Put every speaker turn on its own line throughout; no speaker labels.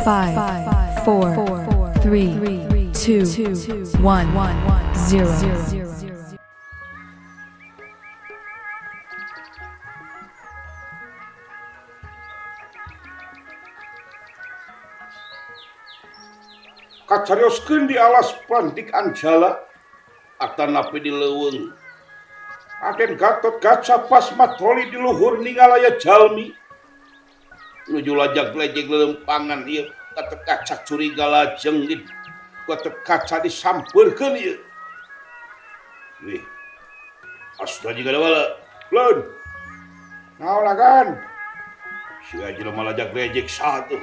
5, 4, 3, 2, 1, 0.
Kacarioskeun di alas Plantik Anjala atanapi di leuweung. Raden Gatot Kaca pas matroli di luhur ningalaya jalmi. Nuju lajag lejeg lelempangan ieu Gatot Kaca curiga lajeng di Gatot Kaca disampeurkeun ieu. Wih. Asta jiga wala. Leun. Naon lagan? Sia jelema lajag lejeg saha tuh?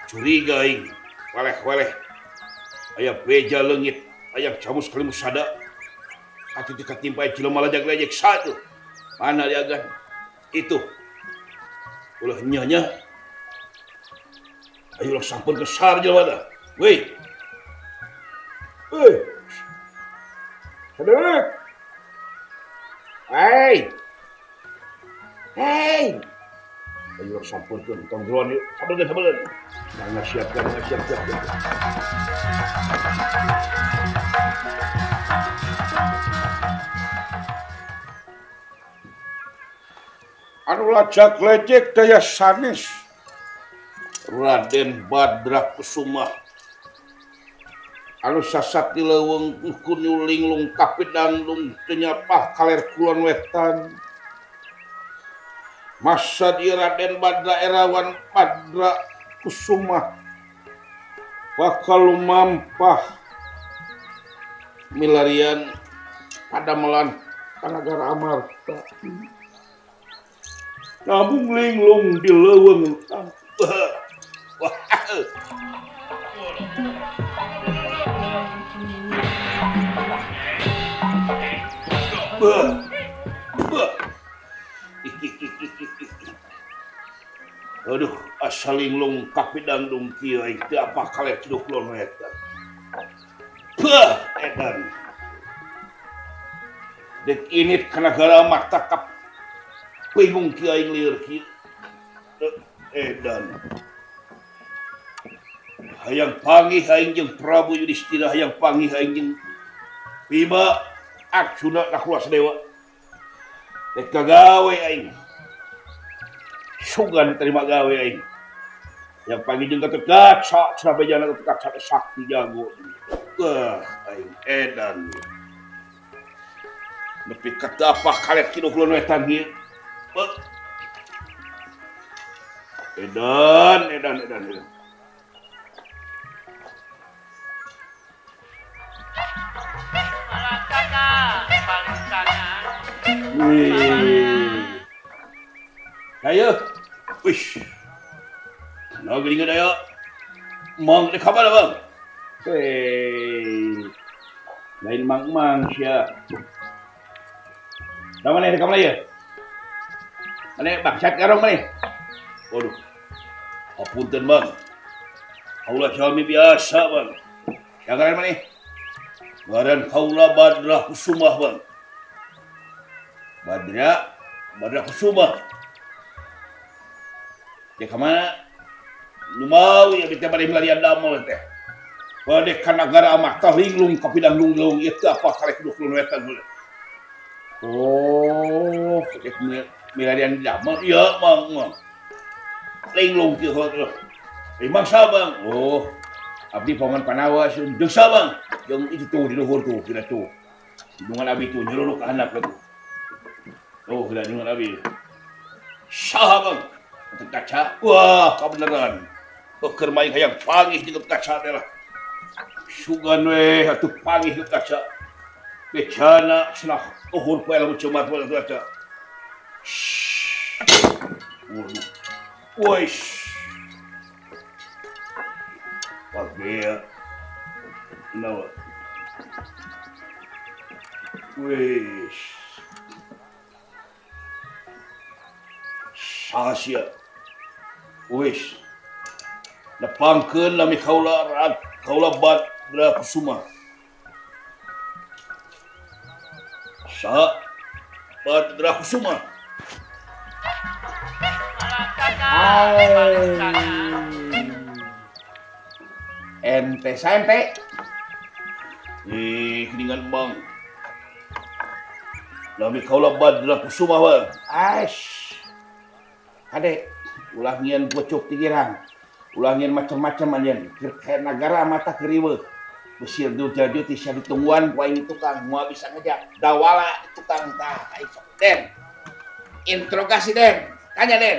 Curiga aing. Weleh-weleh aya beja leungit aya camus kalimusada katitik katimpa jelema lajag lejek satu mana diagan itu ulah nya ayo ulah sampun ke sar jelema tah weh eh sadek hey hey ayo sampurkeun tong jeroan yuk sabeulkeun mangga siapkan siap. Anu lajak lejek daya sanes Raden Badra Kusuma anu sasat di leuweung kunyuling kapidandung teu nyapah kaler kulon wetan. Masa di Raden Badra Erawan Badra Kusuma bakal lumampah milarian padamelan kanagara Amarta namun linglung di leuweung. Aduh, asal linglung kapidandung kieu aing teu apa kaler kidul kulon eta. Beuh, edan. Dek init kana gara Amarta kap bingung kieu aing lieur kieu. Edan. Hayang panggih aing jeung Prabu Yudhistira, hayang panggih aing jeung Bima Arjuna Nakula Sadewa. Dek gagawe aing. Sugan terima gawe aing. Yang panggil jeung Gatot Kaca, cenah bejana Gatot Kaca sakti jago. Wah, aing edan. Nepi ka teu apa kalet kidul kulon wetan ieu. Edan, edan, edan, edan. Wih. Ayo. Wish. Nah, gini daya. Mang di kabar bang. Hei. Lain mang-mang sia. Dah mana di kamar ya? Mana bangsat karong mana? Waduh. Apunten bang. Kaula jalmi biasa bang. Siapa mana? Ngaran kaula Badra Kusuma bang. Badra Kusuma. Dia kemana? Lumawi ya kita bari melarian damel teh. Bade ka nagara Amarta linglung kapidang lunglung ieu teu apa karek duh wetan heula. Oh, dek milarian damel ieu mang mang. Linglung kieu heuh. Imang sabang. Oh, abdi paman Panawa jeung sabang. Jeung itu tuh di luhur tuh kira tuh. Dungan abi tuh nyeluluk ka handap tuh. Oh, kira dungan abi. Saha bang? Gatot Kaca. Wah, kebenaran. Keur main hayang panggih jeung Gatot Kaca teh lah. Sugan we atuh panggih Gatot Kaca. Becana cenah uhur poe lamun ceumat Gatot Kaca. Waduh. Woish. Pagea. Nawa. Wish. Saha Wis. Nepangkeun lami kaula kaula Badra Kusuma. Saha Badra Kusuma.
Ente saente.
Ih, geuningan Bang. Nami kaula Badra Kusuma Bang.
Ash. Kade, ulah ngieun bocok ti girang. Ulah ngieun macam-macam anjeun. Keur ka nagara mata keur riweuh. Besir jaju ti sia ditungguan ku aing tukang moal bisa ngejak. Dawala di tukang tah aing sok. Den. Interogasi Den. Tanya Den.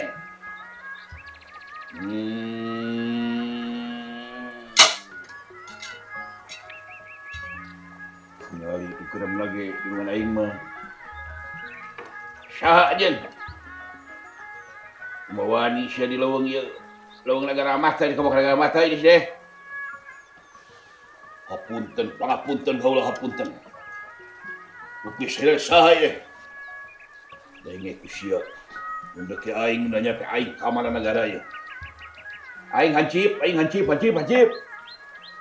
Nyali tukeran lagi di mana aing mah. Saha anjeun? Mawani sia di leuweung ieu. Leuweung nagara mata di kabok nagara mata ieu deh. Hapunten, pangapunten kaula hapunten. Bukti saya saha ieu. Denge ku sia. Mun dek aing nanya teh aing ka mana nagara ieu.
Aing hancip, aing hancip, hancip, hancip.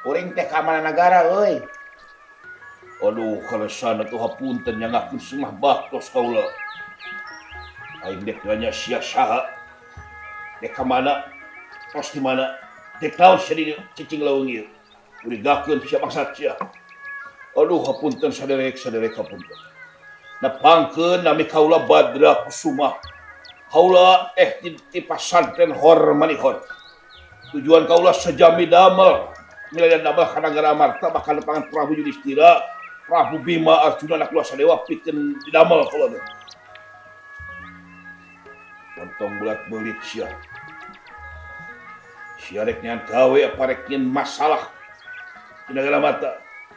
Kuring teh ka mana nagara euy.
Aduh, kalesan atuh hapunten nyangakeun sumah baktos kaula. Aing dek nanya sia saha. Dek ka mana? Tos di mana? Dek naon sia di cicing leuweung ieu? Urigakeun sia bangsat sia. Aduh, hapunten saderek, saderek hapunten. Nepangkeun nami kaula Badra Kusuma. Kaula ti pasantren Hor Manihor. Tujuan kaula sejami damel. Milarian damel ka nagara Amarta bakal nepangan Prabu Yudhistira, Prabu Bima Arjuna Nakula Sadewa pikeun didamel kaula teh. Montong bulat beulit sia. Sia rek nyan gawe apa rek nyen masalah di nagara Amarta.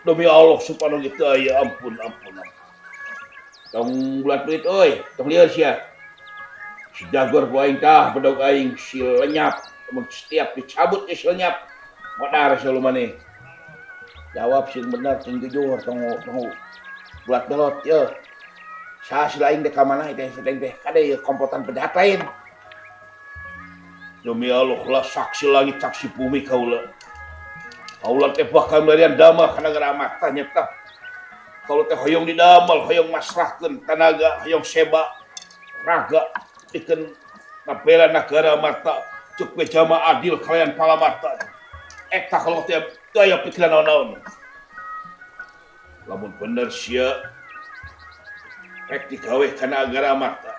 Demi Allah subhanahu wa ta'ala, ya ampun, ampun, ampun.
Tong bulat beulit euy, tong lieur sia. Si jagor ku aing tah bedog aing si lenyap. Mun setiap dicabut si lenyap. Modar sia lu maneh. Jawab sing bener sing jujur tong tong bulat belot ye. Saha si laing dek ka mana teh si laing teh kade ieu komplotan penjahat lain.
Demi Allah lah saksi langit saksi bumi kaula. Kaula teh bakal milarian damel ka nagara Amarta nyata. Kaula teh hoyong didamel, hoyong masrahkeun tanaga, hoyong seba raga pikeun ngabela nagara Amarta ceuk jama adil kalayan palamarta. Eta kalau teh daya pikiran naon-naon. Lamun bener sia rek digawe kana nagara Amarta.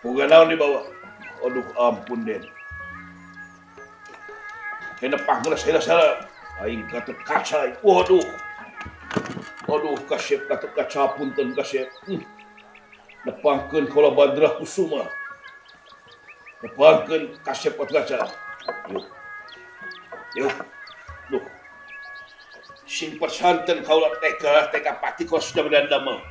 Boga naon dibawa? Aduh ampun Den. Kena panggil saya salah. Aing Gatot Kaca. Waduh. Aduh kasep Gatot Kaca punten kasep. Nepangkeun kaula Badra Kusuma. Nepangkeun kasep Gatot Kaca. Yuk. Yuk. Duh. Sing persanten kaula teka teka pati kau sudah berdamel.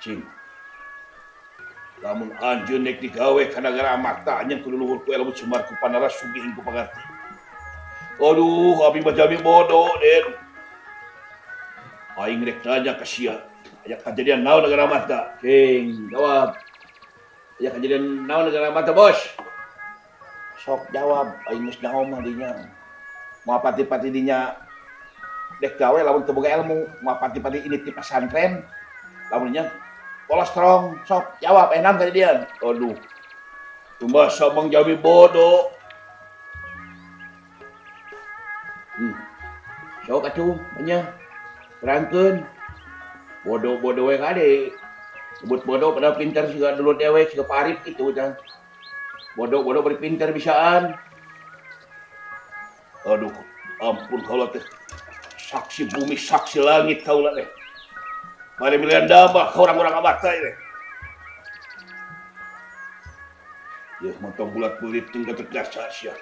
Cing. Lamun anjeun nek digawe ka nagara Amarta anjeun kudu luhur ku ilmu cemar ku panara sugih ku pangarti. Aduh, abi mah jami bodoh, Den. Aing rek nanya ka sia. Aya kajadian naon nagara Amarta?
Cing, jawab. Aya kajadian naon nagara Amarta, Bos? Sok jawab, aing geus nyaho mah dinya. Moal pati-pati dinya dek gawe lamun teu boga ilmu, moal pati-pati ini ti pesantren. Lamun nya polos strong, sok jawab naon kajadian?
Aduh. Kumaha Mang Jami bodoh.
Sok atuh nya. Terangkeun. Bodoh-bodoh we kade. Sebut bodoh padahal pintar siga dulu dewek siga Pak Arif kitu tah. Bodoh-bodoh bari pintar bisaan.
Aduh, ampun kaula teh. Saksi bumi, saksi langit kaula teh. Mari milian damah ka orang-orang Amarta ieu. Yeuh montong bulat beulit jeung Gatot Kaca sia.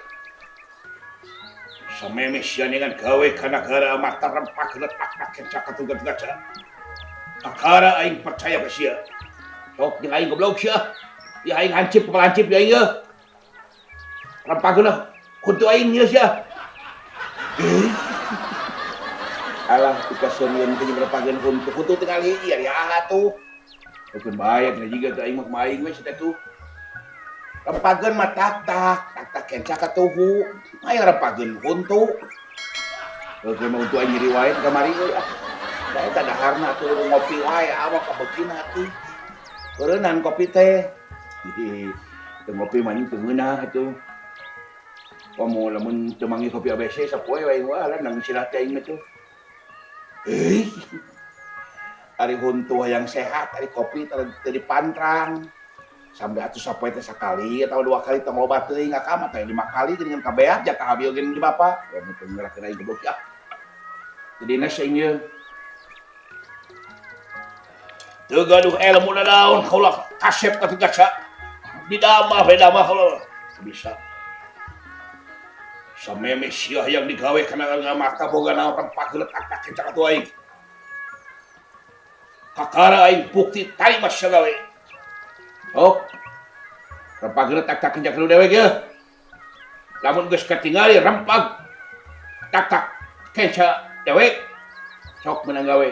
Sameme sia dengan gawe ka nagara Amarta rempah letak tak Gatot Kaca. Kakara aing percaya ka sia.
Sok jeung aing goblok sia. Ya aing hancip kepala hancip ya aing ye. Rempah geuneuh kuntu aing ye sia. Alah dikaseun teh rempahkeun kuntu kuntu tinggal hiji ya atuh.
Keun bae teh jiga teh aing mah kumaha aing we sia teh tuh.
Rempahkeun mah tak tak tak tak kenca katuhu. Aing rempahkeun kuntu. Keun mah untu aing nyeri wae kamari euy ah. Da eta daharna atuh ngopi wae awak kabeukina atuh. Beureunnan kopi teh. Teu ngopi mah teu ngeunah atuh. Komo lamun teu manggih kopi ABC sapoe wae wah lah nang silah teh aing mah tuh. Euy. Ari huntu hayang sehat, ari kopi teu dipantrang. Sampai atuh sapoe teh sakali atau 2 kali tong loba teuing akam atau 5 kali geuningan kabeak jatah habil geuning di bapa. Ya mun teu ngerakeun aing goblok ah. Jadi nas aing ieu.
Teu gaduh ilmu nanaon kaula kasep ka kaca. Didamah we damah kaula. Bisa. Sameme sia yang digawe kana ngamata boga naon rempah geuleuh tak kencang atuh aing. Kakara aing bukti tarima sia gawe.
Oh. Rempah geuleuh tak kencang lu dewek ye.
Lamun geus katingali rempah tak kenca dewek
sok menang gawe.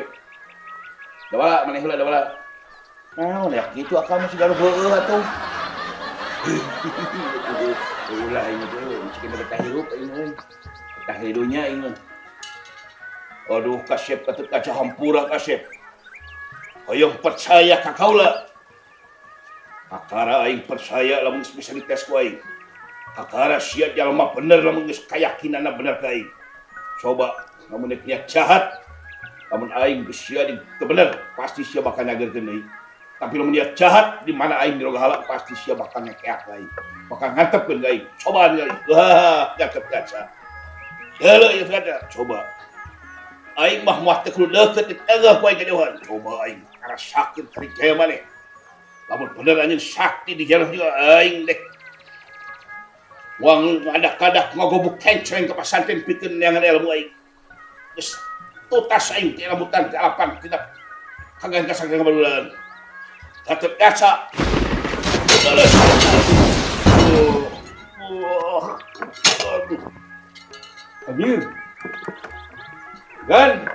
Dawala maneh heula dawala. Naon ya kitu akal mah siga heueuh atuh. Ulah ini tuh, mesti kita betah hirup ini euy. Betah hidunya ini.
Aduh kasep katut kaca hampura kasep. Hoyong percaya ka kaula. Kakara aing percaya lamun geus bisa dites ku aing. Kakara sia jalma bener lamun geus kayakinanna bener ka aing. Coba lamun niat jahat, lamun aing geus sia di teu bener, pasti sia bakal nyageurkeun deui. Tapi lamun niat jahat di mana aing dirogahala pasti sia bakal ngekeak ka aing. Bakal ngantepkeun ka aing. Cobaan ka aing. Wah, ngantep kaca. Heuleuh ieu kaca. Coba. Aing mah moal teu kudu deukeut di tengah ku aing kajauhan. Coba aing karena sakit kari jaya maneh. Lamun bener anjeun sakti di jalan juga aing dek. Wang ngadak-kadak ngagobuk kenceng ke pasantren pikeun neangan ilmu aing. Geus tutas aing ti rambutan ti alapan tidak kagan kasangkan kabalulan. Gatot kaca. Aduh.
Anjir. Gan.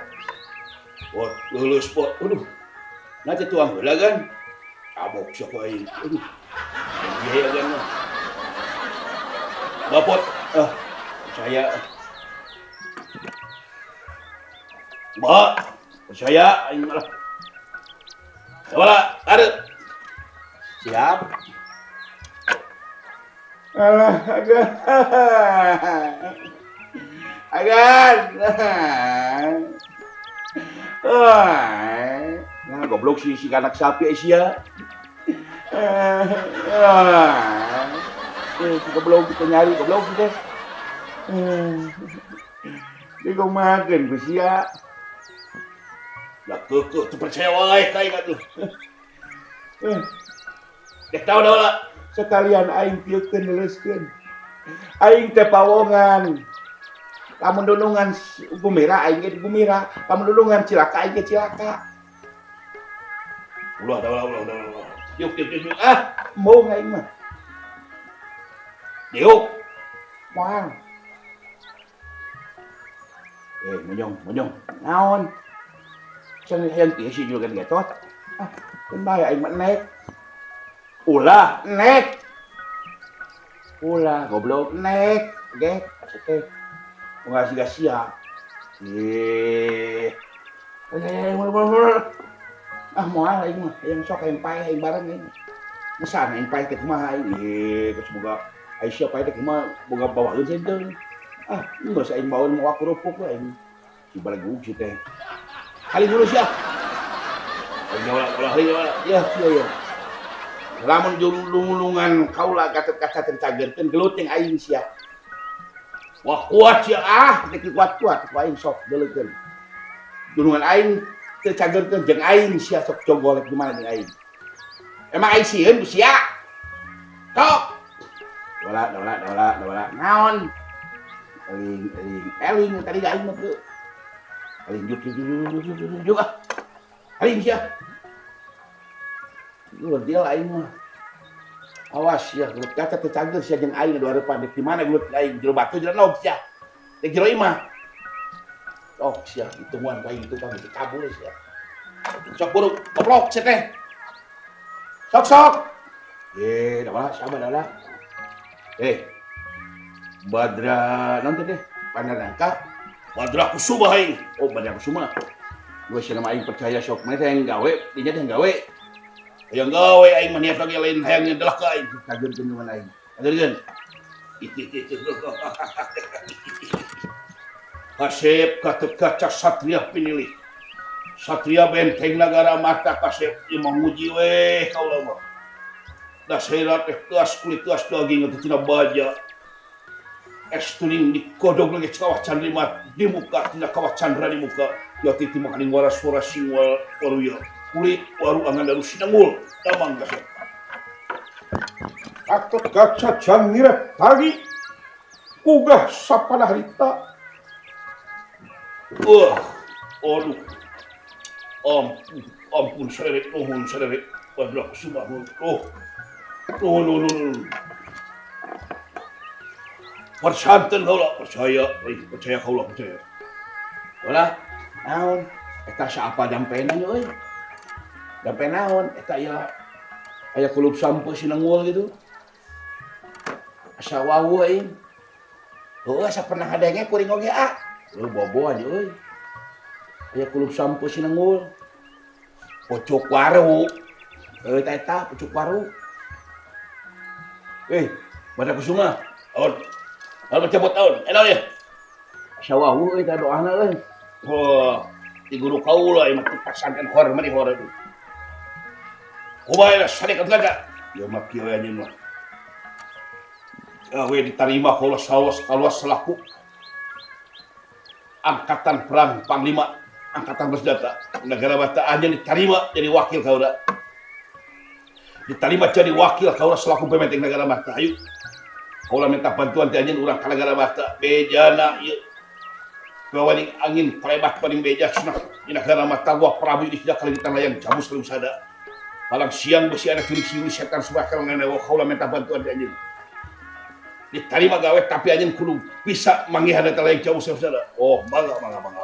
Bot, lulus bot. Aduh. Nanti tuang heula gan. Cabok sia ku aing. Aduh. Biaya gan mah. Bapot. Ah, percaya. Ba, percaya aing malah. Wala, areup.
Siap. Alah, agan. Agan. Nah, goblok si anak sapi sia. Si goblok kita nyari goblok kita. Dia gomakeun ku sia.
Ya keukeut teu percaya wae ka aing atuh. Dek tahu dah lah.
Sekalian aing pieukeun leuleuskeun. Aing teh pawongan. Lamun dulungan gumira aing ge gumira, lamun dulungan cilaka aing ge cilaka.
Ulah dah ulah ulah ulah. Yuk yuk yuk.
Ah, embung aing mah.
Yuk.
Moal. Monyong, monyong. Naon? Can hayang kieu si juragan Gatot. Ah, keun bae aing mah nek. Ulah nek. Ulah goblok nek, gek teh. Nggak sia sia. Ah moal aing mah, hayang sok hayang paeh aing bareng aing. Mesan aing paeh teh kumaha aing. Geus boga Aisyah paeh teh kumaha boga bawaeun teh. Ah, geus aing bawaeun moal kerupuk we aing. Si balegug si teh. Haling dulu sia.
Aing ulah ulah haling ulah.
Ya, ya, ya. Lamun julungan kaula Gatot Kaca teh cagerkeun gelut jeung aing sia.
Wah kuat sia
ah, dek kuat-kuat ku aing sok deuleukeun. Julungan aing teu cagerkeun jeung aing sia sok cogolek di mana jeung aing. Emang aing sieun ku sia. Tok. Wala wala wala wala naon? Eling eling eling tadi aing mah teu. Eling juk juk juk juk juk juk ah. Eling sia. Lu deal aing mah. Awas ya, gelut kaca teu cager sia jeung aing dua harapan. Dek di mana gelut aing jero batu jero nog sia. Dek jero imah. Oh sia, hitungan ku aing itu kan geus kabur sia.
Sok buruk, goblok sia teh.
Sok sok. Dah sabar dah lah. Badra naon teh? Bandar Nangka.
Badra Kusuma aing.
Oh, Badra Kusuma. Gua sia nama aing percaya sok maneh teh yang gawe, dinya teh yang gawe. Hayang gawe aing mah niat lagi lain hayang nyedelak ka aing. Kageurkeun cuman aing. Kageurkeun. Kasep Gatotkaca Satria pinilih. Satria benteng nagara mata kasep ieu mah muji weh kaula mah. Dasera teh keas kulit keas daging atuh tina baja. Es tuning dikodog lagi kawah candri di muka tina kawah candra di muka. Ya titi makaning waras waras sing waruya. Kulit waru angan daru sinangul damang kasep.
Gatotkaca jangira tagi kugah sapada harita.
Wah, aduh, ampun, ampun sererek, nuhun sererek, waduh, sumah, oh, nuhun, nuhun, nuhun. Persanten kaula, percaya, percaya kaula, percaya. Olah, naon, eta siapa jampena nya euy? Jampe naon, eta ya, aya kulup sampo sinangul gitu. Asa wawuh aing. Heuh, asa pernah ngadenge kuring oge ah. Heuh, bobo aja euy. Aya kulup sampo sinangul. Pocok waru. Heuh, eta eta pocok waru. Bada kusuma. Aon. Aon mencabut aon. Enak ya. Asa wawuh euy tah doana euy. Wah, di guru kaula ieu mah pasangan hor mani hor itu. Kumaha sadek gaga. Ieu mah kieu anjeun mah. Awe diterima kaula sawas kaluas selaku angkatan perang panglima angkatan bersenjata negara Bata anjeun diterima jadi wakil kaula. Diterima jadi wakil kaula selaku pemimpin negara Bata. Ayo kaula minta bantuan ti anjeun urang ka negara Bata bejana ieu. Bawaning angin palebat paling beja cenah di negara Mata Wah Prabu di sida kalengitan layang jabus kalung sada. Palang siang besi anak curik siwi setan subah kalau ngene kaula minta bantuan ti anjeun. Diterima gawe tapi anjeun kudu bisa manggihan eta layang jabus kalung sada. Oh, mangga mangga mangga.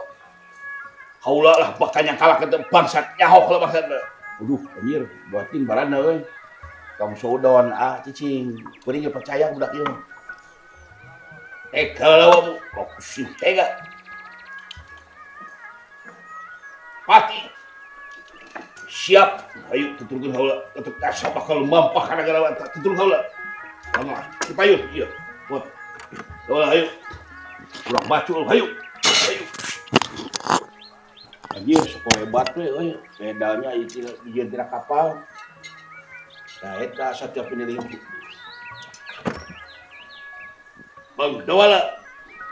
Kaula lah bakal yang kalah ke bangsat nyaho kaula bangsat. Aduh, anjir, batin barana euy. Tong sodon ah cicing. Kuring ge percaya budak ieu. Tega lawamu, kok sih tega. Pati siap, ayo tuturkeun haula, tutur kasa bakal mampah ka nagara Bata, tuturkeun haula. Mangga, dipayun, ieu. Buat. Haula ayo. Ulah bacul, ayo. Ayo. Anjir, sok hebat we euy. Bedanya ieu dijieun tina kapal. Nah, eta setiap pinilih. Bang Dawala,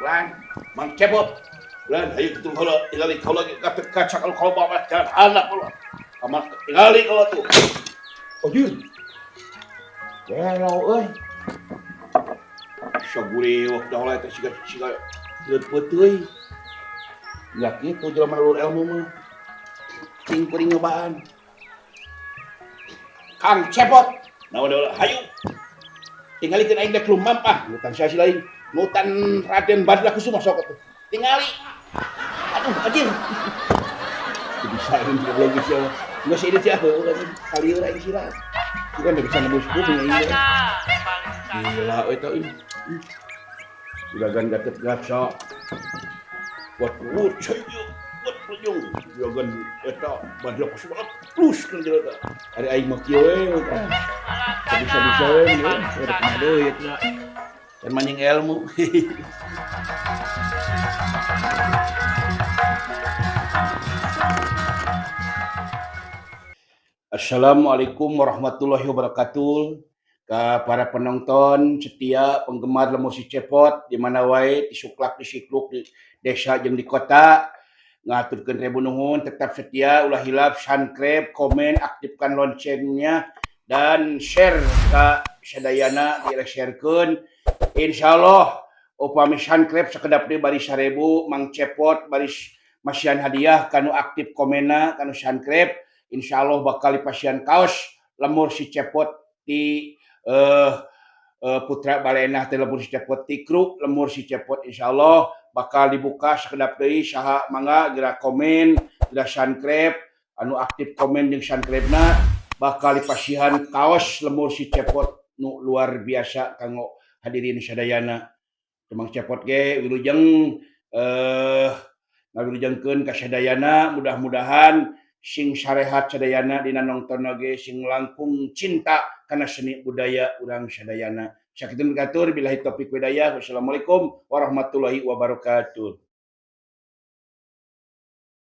Lan, Mang Cepot. Lan, ayo tutur haula, tingali kaula ge katet kaca kalau kau bawa jalan anak kaula. Kamar tingali kaula tuh. Anjir. Gelo euy. Saguriwak dah eta siga siga leut peuteuy. Ya kitu jelema lur ilmu mah. Cing kuring nyobaan. Kang Cepot. Naon deui hayu. Tingalikeun aing dek lumampah, nutan sia si lain. Nutan Raden Badra Kusuma sok atuh. Tingali. Aduh, anjir. Bisa ini tidak logis ya. Nggak sih ini sih aku, kali orang ini sih lah. Bukan nggak bisa nembus bumi ini. Gila, itu ini. Juragan Gatot Kaca. Buat lucu, buat lucu. Juragan eta Badra Kusuma plus kan juragan. Ari aing mah kieu we, bisa-bisa we, ada kumaha deui eta. Dan manjing ilmu. Assalamualaikum warahmatullahi wabarakatuh. Ke para penonton setia penggemar Lembur Si Cepot di mana wae di Suklak, di Sikluk, di desa jeung di kota, ngaturkeun ribu nuhun, tetap setia, ulah hilap subscribe, komen, aktifkan loncengnya dan share ka sadayana, di-sharekeun. Insyaallah upami subscribe sakedap deui bari 1000 Mang Cepot baris masihan hadiah kanu aktif komena kanu subscribe. Insyaallah bakal dipasihan kaos Lembur Si Cepot di Putra Balenah teh Lembur Si Cepot ti kru Lembur Si Cepot. Insyaallah bakal dibuka sakedap deui saha mangga geura komen geura subscribe anu aktif komen jeung subscribe-na bakal dipasihan kaos Lembur Si Cepot nu luar biasa kanggo hadirin sadayana. Mang Cepot ge wilujeng ngawilujengkeun ka sadayana, mudah-mudahan Sing sarehat sadayana dina nongton oge, sing langkung cinta kana seni budaya urang sadayana. Sakitu katur, billahi taufik hidayah. Wassalamualaikum warahmatullahi wabarakatuh.